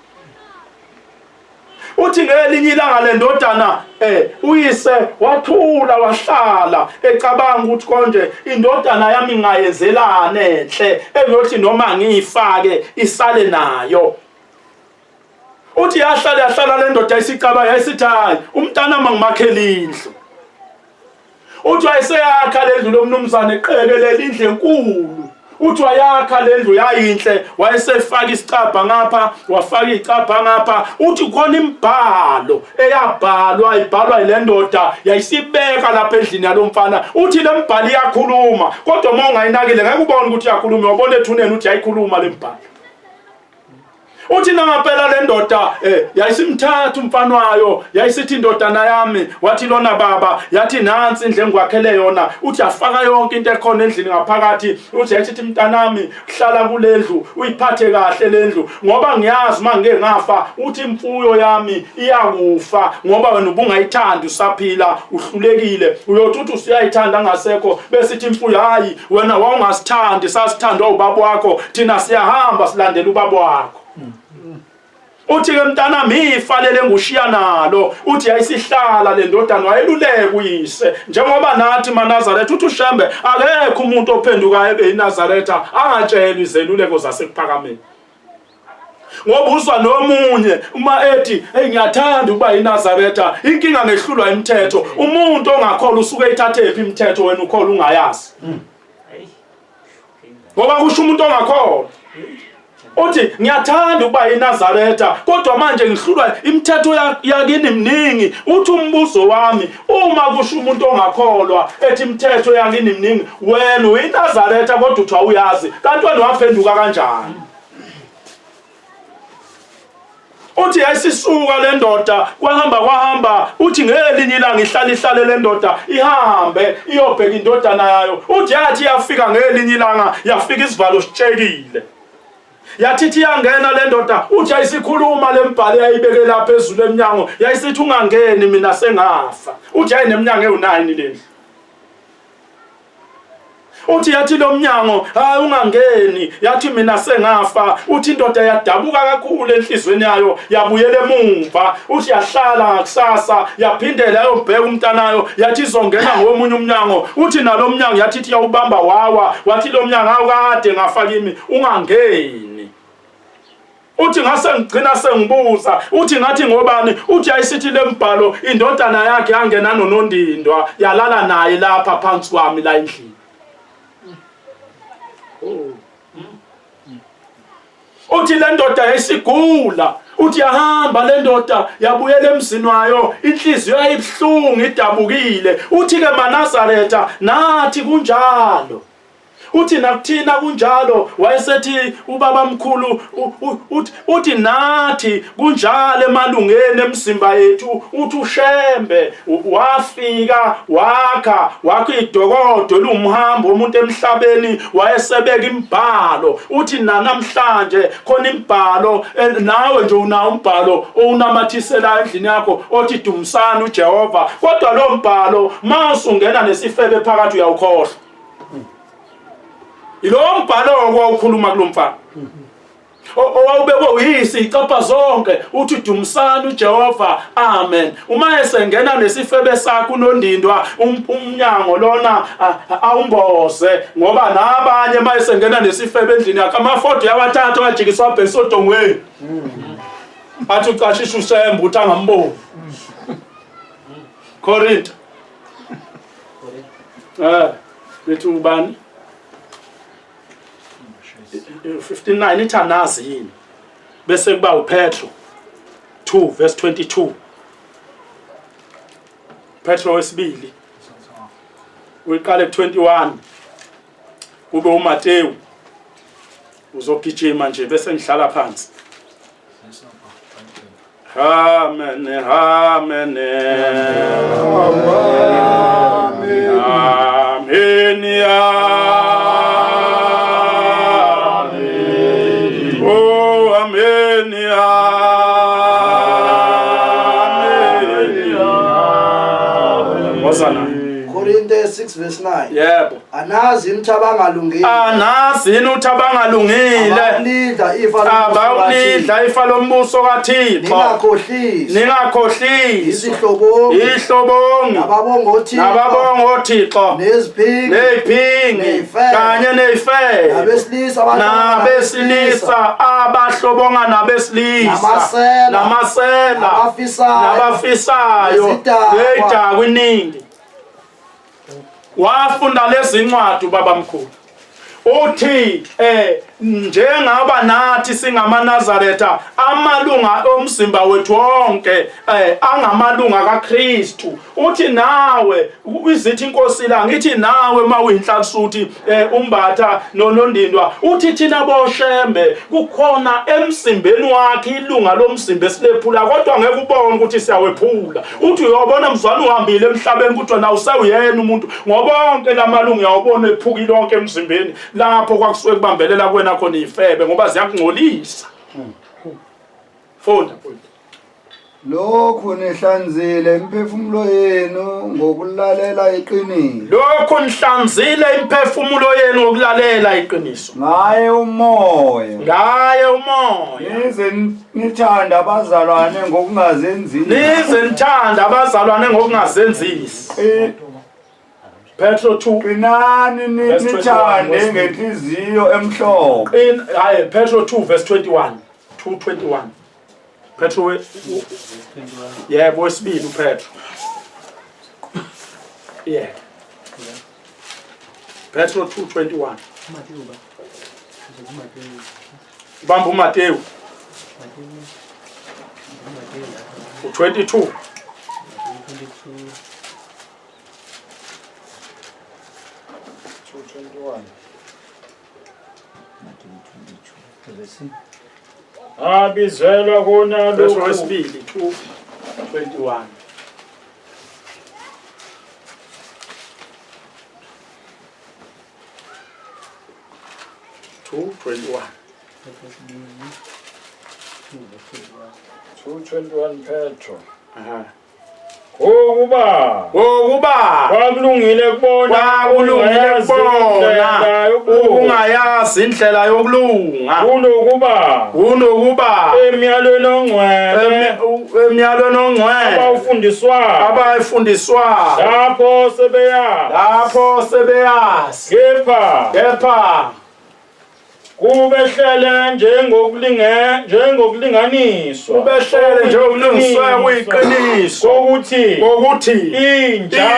Uthi ngelinye ilanga le ndodana eh uyise wathula wahlala ecabanga ukuthi konje indodana yami ngayenzelana enhle engiyothi noma ngiyifake isale nayo. Uthi yahlala yahlala le ndoda isicabanga yayisithi hayi umntana mangimakhela indlu. Uthi wayeseyakha le ndlu lomnumzane eqekelela indlu enkulu. Uthi wayakha le ndlu yayinhle, wayesefaka isicabha ngapha, wafaka icabha ngapha. Uthi khona imibhalo eyabhalwa ibhalwa yile ndoda, yayisibeka lapha endlini yalo mfana. Uthi le mbhalo iyakhuluma, kodwa uma ungayinakile ngeke ubone ukuthi iyakhuluma, wabona ethuneni uthi yayikhuluma le mbhalo. Uthi nangampela le ndoda yayisimthatha umfana wayo, yayisithi indodana yami, wathi lona baba, yathi nansi indlu engikwakhele yona. Uthi yafaka yonke into ekhona endlini ngaphakathi. Uthi yayisithi mntanami, hlala kule ndlu, uyiphathe kahle le ndlu, ngoba ngiyazi uma ngike ngafa, uthi imfuyo yami iyakufa, ngoba wena ubungayithandi usaphila, uhlulekile. Uyothi uthi usuyayithanda ngasekho, bese ithi imfuyo, hayi wena wawungasithandi, sasithandwa ubaba wakho, thina siyahamba silandela ubaba wakho. Uthi ke mntanami, ifa lele ngushiya nalo. Uthi yayisihlala le ndodana, wayeluleka uyise njengoba nathi maNazaretha. Uthi uShembe akekho umuntu ophendukayo ebe yiNazaretha angatshelwa izeluleko zasekuphakameni, ngoba uzwa nomunye uma ethi hey ngiyathanda ukuba yiNazaretha, inkinga ngehlulwa imithetho. Umuntu ongakholwa usuke ethathe phi imithetho, wena ukholwa ungayazi? Ngoba kusho umuntu ongakholwa uthi ngiyathanda ukuba yiNazaretha, kodwa manje ngihlulwa imithetho yakini mningi. Uthi umbuzo wami, uma kusho umuntu ongakholwa ethi imithetho yakini mningi, wena uyiNazaretha kodwa uthi awuyazi, kanti wena waphenduka kanjani? Uthi yayisisuka le ndoda, kwahamba kwahamba. Uthi ngelinye ilanga ihlala ihlale le ndoda, ihambe iyobheka indodana yayo. Uthi yathi yafika ngelinye ilanga, yafika isivalo sitshekile. Yathi ithi iyangena le ndoda, uthi yayisikhuluma le mbhalo eyayibeke lapha phezulu emnyango, yayisithi ungangeni, mina sengafa. Uthi yayineminyango ewu-9 le ndlu. Uthi yathi lo mnyango, hayi ungangeni, yathi mina sengafa. Uthi indoda yadabuka kakhulu enhlizweni yayo, yabuyela emumva. Uthi yahlala ngakusasa, yaphindela yayobheka umntanayo, yathi izongena ngomunye umnyango. Uthi nalo mnyango yathi ithi yawubamba wawa, wathi lo mnyango awukade ngafa kimi, ungangeni. Uthi ngase ngigcina sengibuza, uthi ngathi ngobani? Uthi ayisithi lembhalo indodana yakhe yangena nonondindwa, yalala naye lapha phansi kwami la endlini. Uthi le ndoda yayisigula. Uthi yahamba le ndoda yabuyela emzini wayo, inhliziyo yayibuhlungu idabukile. Uthi ke maNazaretha nathi kunjalo. Uthi nakuthina kunjalo. Wayesethi ubaba mkhulu, uthi nathi kunjalo emalungeni emzimba yethu. Uthi uShembe wafika wakha idokodo eliwumhambo womuntu emhlabeni, wayesebeka imibhalo. Uthi namhlanje khona imibhalo, nawe nje unawo umbhalo owunamathisela endlini yakho othi dumisani uJehova, kodwa lo mbhalo mawusungena nesifebe phakathi uyawukhohlwa. Ilo mbhalo owawukhuluma kulomfana owawubekwe uyise icapha zonke, uthi dumisani uJehova, amen. Uma esengena nesifebe sakho unondindwa, umnyango lona awumboze, ngoba nabanye uma esengena nesifebe endlini yakhe amafodo yawathatha wajikiswa abhekisa odongweni, athi ucashisha uShembe uthi angamboni. Korinto Bethi ubani 59 ithi anazi yini, bese kuba uPetro 2 verse 22, Petro wesibili uyiqale ku-21, kube uMateyu. Uzogijima nje bese ngihlala phansi. Amen, amen, amen, amen. Oh, amen, amen. Wozana.
Korinte 6 verse 9.
Yebo.
Anazi yini ukuthi abangalungile
Anazi yini ukuthi abangalungile
abayulidla ifa lombuso kaThixo?
abayulidla ifa lombuso kaThixo?
Ningakhohlisi
Ningakhohlisi
isihlobongi
ihlobongi
nababonga oThixo
nababonga oThixo
neziphingi
neziphingi
Ney'febe.
kanye ney'febe
nabesilisa abahlobonga
nabesilisa abahlobonga nabesilisa
Namasela.
namasela
Nabafisayo.
nabafisayo
Nezidakwa.
ney'dakwa iningi. Wafunda lezi ncwadi ubaba mkhulu. Uthi njengaba nathi singamaNazaretha, amalunga omzimba wethu wonke angamalunga kaKristu. Uthi nawe izithi inkosi la ngithi nawe mawuyinhlalisuthi umbatha nonondindwa, uthi thina boShembe kukhona emzimbeni wakhe ilunga lomzimba esilephula, kodwa ngeke ubone ukuthi siyawephula. Uthi uyobona mzwana uhambile emhlabeni ukuthi wena usewuyena umuntu, ngoba onke lamalunga uyawubona ephukile onke emzimbeni, lapho kwakusuke kubambelela kuwena khona ifebe, ngoba ziyakungcolisa. Funda mfowethu.
Lokhu nihlanzile imiphefumulo yenu ngokulalela iqiniso.
Lokhu nihlanzile imiphefumulo yenu ngokulalela iqiniso.
Ngaye umoya.
Ngaye umoya.
Nize nithanda abazalwane ngokungazenzisi.
Nize nithanda abazalwane ngokungazenzisi. Petro 2.
Qinani
Verse 21,
nithande
verse
ngenhliziyo emhlophe.
In hayi Petro 2 verse 21. 2:21. Petro yebo wesibili uPetro. Yeah. Petro 2:21. Bamba uMateyu. U22.
Abizelwa kona
Petro
lokhu
wesibili 2:21. 2:21.
2:21 Petro.
Aha.
Ngokuba
Ngokuba
kwakulungile kubona
kwakulungile kubona ukungayazi indlela yokulunga
kunokuba
kunokuba
emyalweni ongcwele
emyalweni ongcwele
abawufundiswayo
abayifundiswayo
lapho sebeyazi
lapho sebeyazi
kepha kubehlele njengokulinganiswa
kubehlele njengokulungiswa kuyiqiniso
kokuthi
inja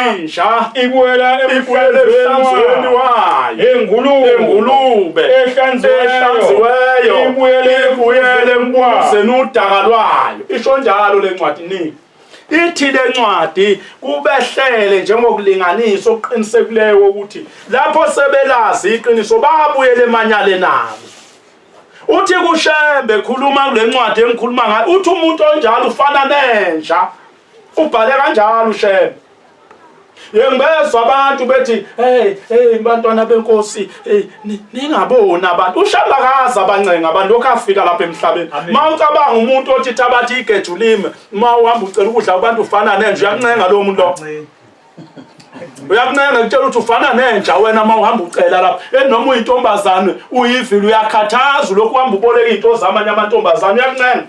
ibuyela
emhlanzweni wayo
engulube
ehlanziweyo
ibuyele
embuzeni udaka lwayo. Isho njalo le ncwadi ni. Ithi le ncwadi kubehlele njengokulinganisa okuqinisekileyo ukuthi lapho sebelazi iqiniso babuyele emanyaleni abo. Uthi kuShembe khuluma kule ncwadi engikhuluma ngayo, uthi umuntu onjalo ufana nenja. Ubhale kanjalo uShembe. Yengibezwa abantu bethi hey hey bantwana benkosi, hey ningaboni abantu. uShembe akaze abancenga abantu lokhu afika lapha emhlabeni. Mawucabanga umuntu othi thabatha igeju lime, uma uhamba ucela ukudla kubantu ufana nenja, uyakuncenga lowo muntu lo. Uyakuncenga kutshela ukuthi ufana nenja wena uma uhamba ucela lapha. Noma uyintombazane uyivile uyakhathaza lokhu uhamba uboleka izinto zamanye amantombazane, uyakuncenga.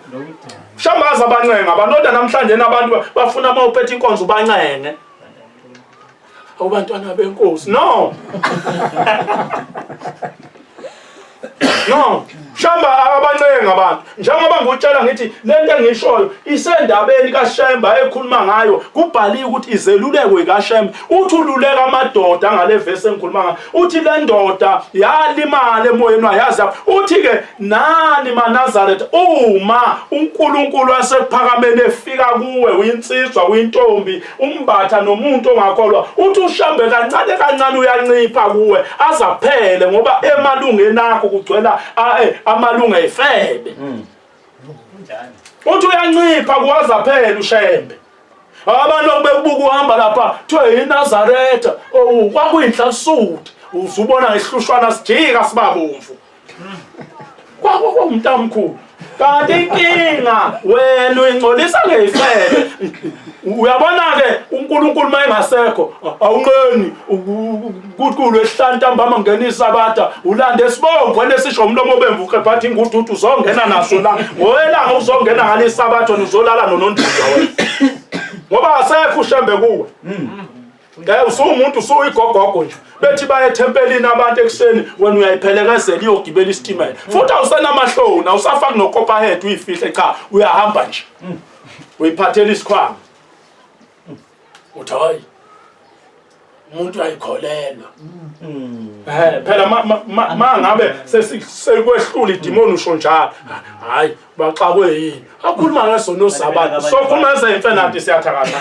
Shembe akaze abancenga abantu, kodwa namhlanje abantu bafuna uma uphethe inkonzo ubancenge. Awubantwana benkosi. No. No. Shembe akabancenga abantu. Njengoba ngikutshela ngithi lento engishoyo isendabeni kaShembe ayekhuluma ngayo, kubhaliwe ukuthi izeluleko kaShembe. Uthi ululeka amadoda ngale verse engikhuluma ngayo. Uthi le ndoda yalimala emoyeni wayo, yazi yaphi. Uthi ke nani maNazaretha, uma uNkulunkulu wasekuphakameni efika kuwe uyinsizwa uyintombi umbatha nomuntu ongakholwa, uthi uShembe kancane kancane uyancipha kuwe azaphele, ngoba emalungeni akho kugcwela amalunga efebe. Uthi uyancipha kuwazaphela uShembe. Abantu bekubuka uhamba lapha kuthiwe yiNazaretha, oh kwakuyinhlalisuthi, uzubona ngehlushwana sijika sibabomvu. Kwakuwumntamkhulu. Kanti inkinga wena uyingcolisa ngeyifebe. Uyabona ke uNkulunkulu mayengasekho awunqeni ukuthi kulwesihlanu ntambama ngena isabatha ulande esibomvu enesisho umlomo obemvu ukhephathi ingududu uzongena naso la ngoyelanga uzongena ngale isabatha uzolala nonondindwa wena ngoba asekho uShembe kuwe. Usuwumuntu usuyigogogo nje bethi baye ethempelini abantu ekuseni wena uyayiphelekezela iyogibela isitimela futhi awusenamahloni awusafaki nokopperhead uyifihle cha uyahamba nje uyiphathela isikhwama uthi hayi. Umuntu uyayikholelwa. Eh phela ma ngabe sesikwehlula idimoni usho njalo. Hayi baxakwe yini? Akhuluma ngesono sabantu. Sokhuluma ngezimfenati siyathakatha.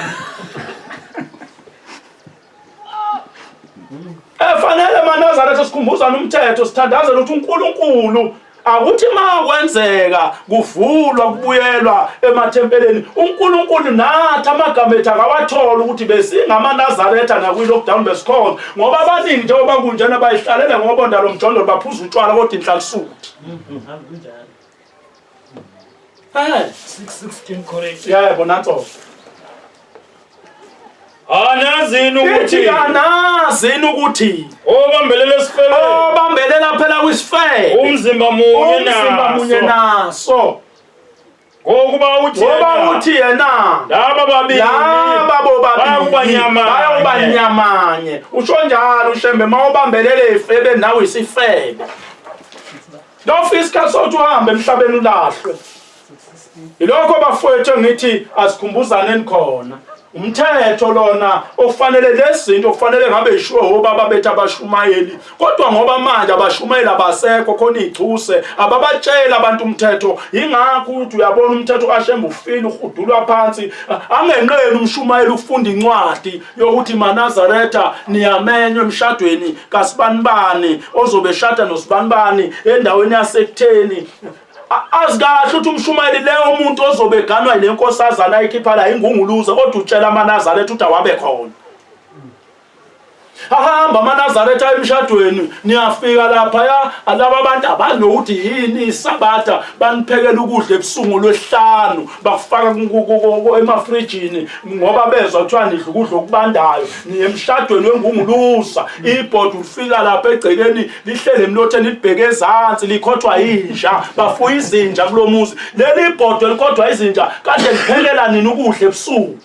Efanele maNazaretha sikhumbuzana umthetho sithandazela ukuthi uNkulunkulu akuthi ma kwenzeka kuvulwa kubuyelwa emathempeleni uNkulunkulu nathi amagama ethu akawathola ukuthi besingamaNazaretha nakwi-lockdown besikhona ngoba abaningi njengoba kunjena bayihlalele ngobonda lomjondolo baphuza utshwala kodwa inhlalisuthi. Eh
616 correct.
Yebo nanso.
Anazini
Ithi
ukuthi
anazini ukuthi
obambelela esifebeni
obambelela phela kwisifebe
umzimba munye
umzimba munye
naso
naso
ngokuba uthi
ngoba
yena,
uthi yena
laba babili
laba
bayakuba
bobabili
nyamanye.
bayoba nyamanye usho njalo ushembe uma ubambelele ifebe nawe isifebe lofika isikhathi sokuthi uhambe emhlabeni ulahlwe. Yilokho bafowethu engithi asikhumbuzaneni khona. Umthetho lona okufanele lezinto okufanele ngabe ishiwo obaba bethu abashumayeli, kodwa ngoba manje abashumayeli abasekho khona ichuse ababatshela abantu umthetho. Ingakho uthi uyabona umthetho kaShembe ufile uhudulwa phansi, angenqeni umshumayeli ukufunda incwadi yokuthi maNazaretha niyamenywa emshadweni kasibanibani ozobe eshada nosibanibani endaweni yasekutheni. Azi kahle ukuthi umshumayeli leyo umuntu ozobe eganwa yile nkosazana ayikhipha la ingunguluza, kodwa utshela amaNazaretha ukuthi awabe khona. Ahamba amaNazaretha emshadweni, niyafika laphaya laba abantu abanokuthi yini isabatha, baniphekela ukudla ebusuku lwesihlanu, bakufaka emafrijini ngoba bezwa kuthiwa nidla ukudla okubandayo. Niye emshadweni wengunguluza, ibhodi ulifika lapha egcekeni lihlele emlotheni libheke ezansi likhothwa inja, bafuya izinja kulo muzi. Leli bhodwe likhothwa izinja kade liphelela nini ukudla ebusuku.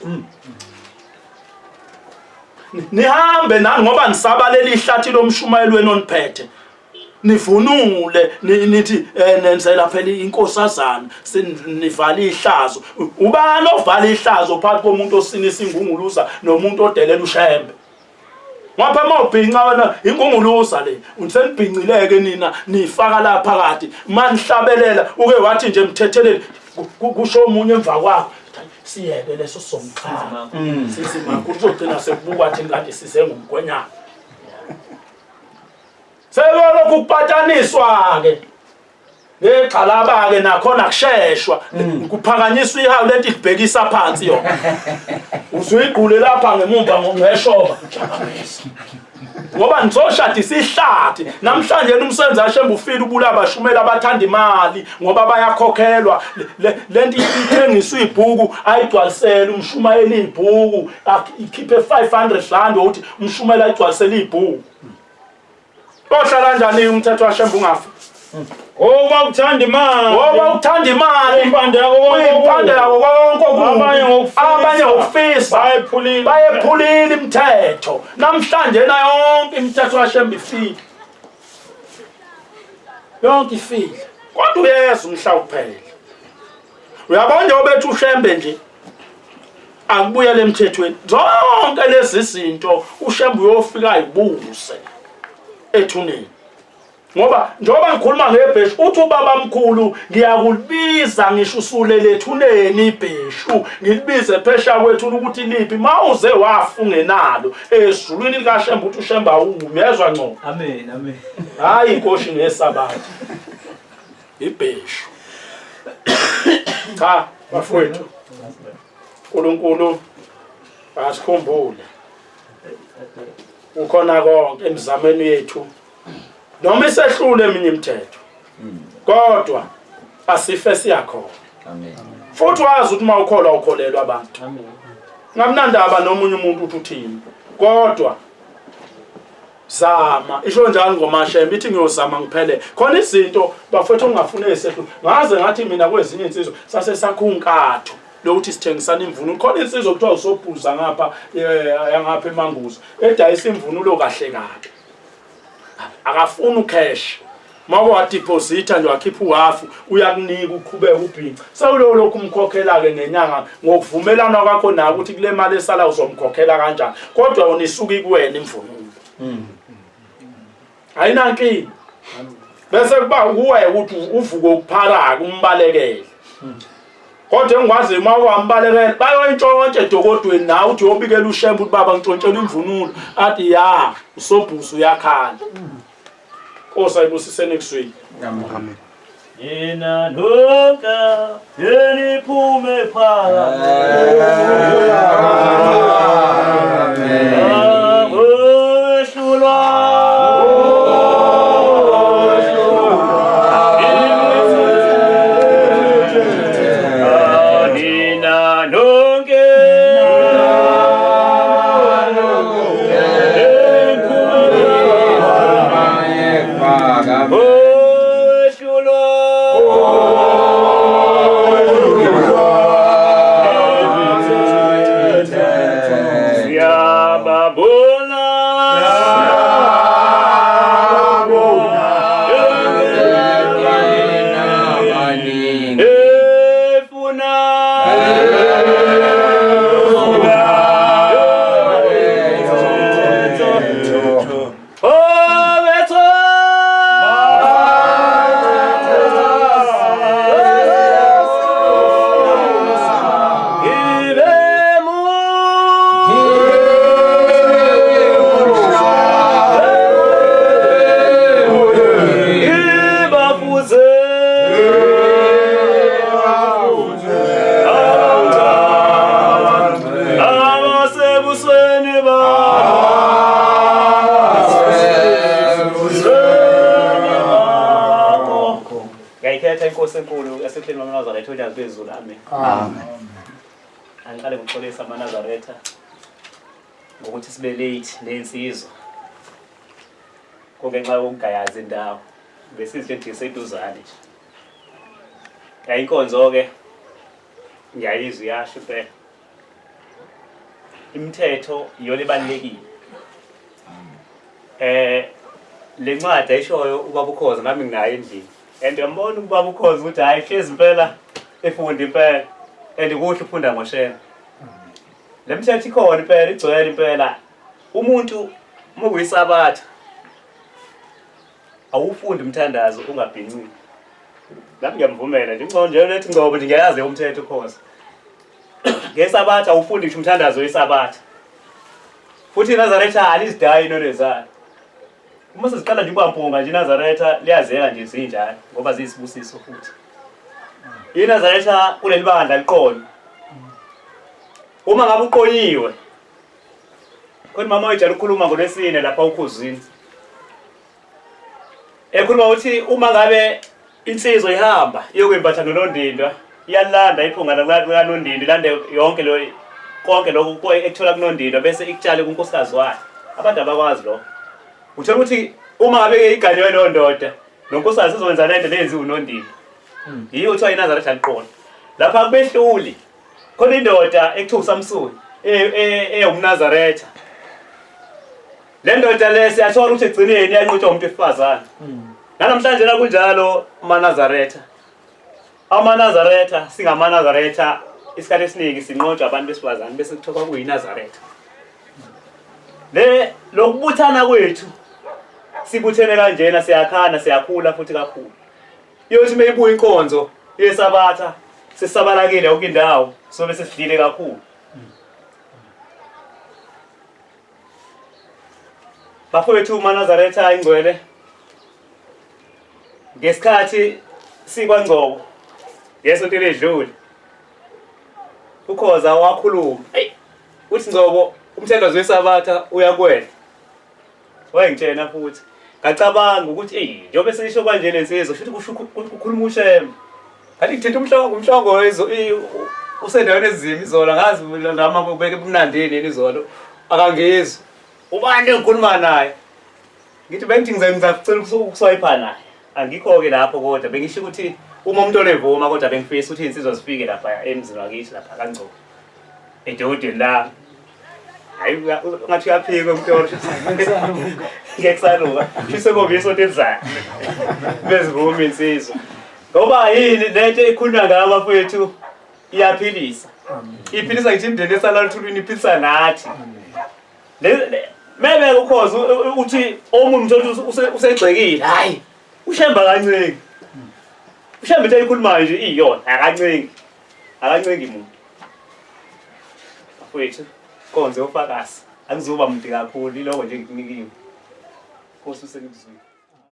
Nihambe nani ngoba nisaba leli hlathi lomshumayeli wenu oniphethe. Nivunule nithi nenzela phela inkosazana nivala ihlazo. Ubani ovala ihlazo phakathi komuntu osinisa ingunguluza nomuntu odelela uShembe? Ngapha mawubhinca wena ingunguluza le, usenibhincileke nina nifaka la phakathi. Manihlabelela uke wathi nje mthetheleli kusho omunye emva kwakho siyeke leso somxhaka. Sisi makho uzogcina sekubukwa thina kanti size ngumgwenyana. Selokhu kupataniswa ke ngegxalaba ke nakhona kusheshwa kuphakanyiswa ihawu lento ibhekisa phansi yona. Usuyigqule lapha ngemumva ngeshoba. Ngoba nizoshada isihlathi namhlanje umsebenzi kaShembe ufile ubula abashumela abathanda imali ngoba bayakhokhelwa. Lento ithengiswa ibhuku ayigcwalisele umshumayeli ibhuku ikhiphe 500 rand ukuthi umshumayeli ayigcwalisele ibhuku. Ohlala kanjani umthetho kaShembe ungafi?
Ngoba uthanda imali.
Ngoba uthanda imali.
Impande yako konke
Impande yako konke okubi.
Abanye ngokufisa.
Abanye ngokufisa.
Bayephulile.
Bayephulile imithetho. Namhlanje na yonke imithetho kaShembe ifile. Yonke ifile. Kodwa uyeza umhla uphela. Uyabona nje obethu uShembe nje akubuyele emthethweni. Zonke lezi zinto uShembe uyofika ayibuse ethuneni. Ngoba njengoba ngikhuluma ngebheshu uthi ubaba mkhulu ngiyakulibiza ngisho usulele ethuneni ibheshu ngilibize phesha kwethu ukuthi liphi mawuze wafa ungenalo ezulwini likaShembe uthi uShembe awumi uyezwa ngcono.
Amen, amen.
Hayi inkoshi ngesabatha ibheshu. Cha bafowethu, uNkulunkulu asikhumbule ukhona konke emizameni yethu noma isehlule eminye imithetho kodwa asife siyakhona.
Amen.
Futhi wazi ukuthi uma ukholwa ukholelwa abantu.
Amen.
Ngamnandaba nomunye umuntu uthi uthini kodwa zama isho njalo ngoMashembe ithi ngiyozama ngiphele khona izinto bafowethu ongafuni esehlule. Ngaze ngathi mina kwezinye insizwa sase sakho unkatho lokuthi sithengisana imvunulo. Khona insizwa kuthiwa usobhuza ngapha yangapha eManguza edayisa imvunulo kahle kabi, akafuni ucash. Uma wadeposita nje wakhipha uhafu uyakunika uqhubeke ubhinca. Sewulo lokhu umkhokhela-ke ngenyanga ngokuvumelana kwakho nawe ukuthi kule mali esala uzomkhokhela kanjani. Kodwa wona isuke ikuwena imvunulo. Ayinankinga. Bese kuba kuwe ukuthi uvuke ukupharaka umbalekele. Kodwa engikwazi uma wambalekela bayoyintshontsha edokodweni nawe uthi uyobikela uShembe ukuthi baba ngitshontshela imvunulo athi ya usobhusi uyakhala. Nkosi ayibusiseni ekuzwini.
Amen.
Yena nonke yeniphume phakathi. Akwehlulwa. Nina nonke Siyababona. Efuna. Obetha. Ibemu. Ibafuze. Abasebusweni bakho. Ngiyayikhetha inkosi enkulu yasehleni lwamaNazaretha onyazi lwezulu. Amen.
Amen.
Angiqale ngokuxolisa amaNazaretha ngokuthi sibe late nensizwa. Kungenxa yokungayazi indawo. Besizitshengise eduzane nje. Yayinkonzo ke ngiyayizwa iyasho impela. Imithetho iyona ebalulekile. Le ncwadi ayishoyo ubaba uKhoza nami nginayo endlini. And uyambona ubaba uKhoza ukuthi hayi hlezi impela efunda impela. And kuhle ufunda ngoShembe. Le mithetho ikhona impela igcwele impela. Umuntu uma kuyisabatha awufundi umthandazo ungabhincile. Nami ngiyamvumela nje ngcono nje lethi ngcobo nje ngiyayazi umthetho uKhoza. Ngesabatha awufundi ngisho umthandazo wesabatha. Futhi iNazaretha alizidayi inwele zayo. Uma seziqala nje ukwampunga nje iNazaretha liyazeka nje zinjalo ngoba ziyisibusiso futhi. INazaretha kuleli bandla liqonye. Uma ngabe uqonyiwe khona mama wejala ukukhuluma ngolwesine lapha ukhuzini. Ekhuluma ukuthi uma ngabe insizwa ihamba iyokwembatha nonondindwa iyalanda iphunga lakanondindwa ilande yonke lo konke lokhu ekuthola kunondindwa bese ikutshale kunkosikazi wakhe. Abantu abakwazi lokho. Uthola ukuthi uma ngabe iganiwe leyo ndoda lo nkosikazi uzokwenza lento leyenziwa unondindwa. Yiyo kuthiwa iNazaretha liqola. Lapha kubehluli khona indoda ekuthiwa uSamsoni ewumNazaretha. Le ndoda le siyathola ukuthi egcineni iyanqotshwa umuntu wesifazane. Nanamhlanje la kunjalo amaNazaretha. AmaNazaretha singamaNazaretha isikhathi esiningi sinqotshwa abantu besifazane bese kuthiwa kuyiNazaretha. Le lokubuthana kwethu sibuthene kanjena siyakhana siyakhula futhi kakhulu. Iyothi meyibuya inkonzo yesabatha sesisabalakile yonke indawo sobe sesidlile kakhulu. Bafowethu maNazaretha ingcwele ngesikhathi sikwaNgcobo ngesonto eledlule uKhoza wakhuluma eyi uthi Ngcobo umthandazo wesabatha uyakwena wayengitshena futhi ngacabanga ukuthi eyi njengoba seyisho kanje le nsizwa shuthi kusho kukhuluma uShembe ngathi ngithinta umhlongo umhlongo usendaweni ezima izolo ngazi lama ubeke bumnandini yini izolo akangizwa ubani engikhuluma naye ngithi bengithi ngizacela ukuswayipha naye angikho-ke lapho kodwa bengisho ukuthi uma umuntu onevuma kodwa bengifisa ukuthi iy'nsizwa zifike lapha emzini wakithi lapha kaNgcobo edokodweni lami. Hayi ungathi uyaphika umtoro. Ngeke kusaluka. Shise kombi isonto elizayo. Bezivuma insizwa. Ngoba yini lento ekhulunywa ngayo bafowethu iyaphilisa. Iphilisa ngisho imindeni esala oluthulwini iphilisa nathi. Mebe ukhozi uthi omunye umuntu usegxekile hayi ushemba kancinci. Ushemba into ayikhulumayo nje iyona akancinci. Akancengi muntu. Bafowethu, konze ufakazi. Angizuba muntu kakhulu iloko nje ngikunikiwe. Nkosi usenikuzwile.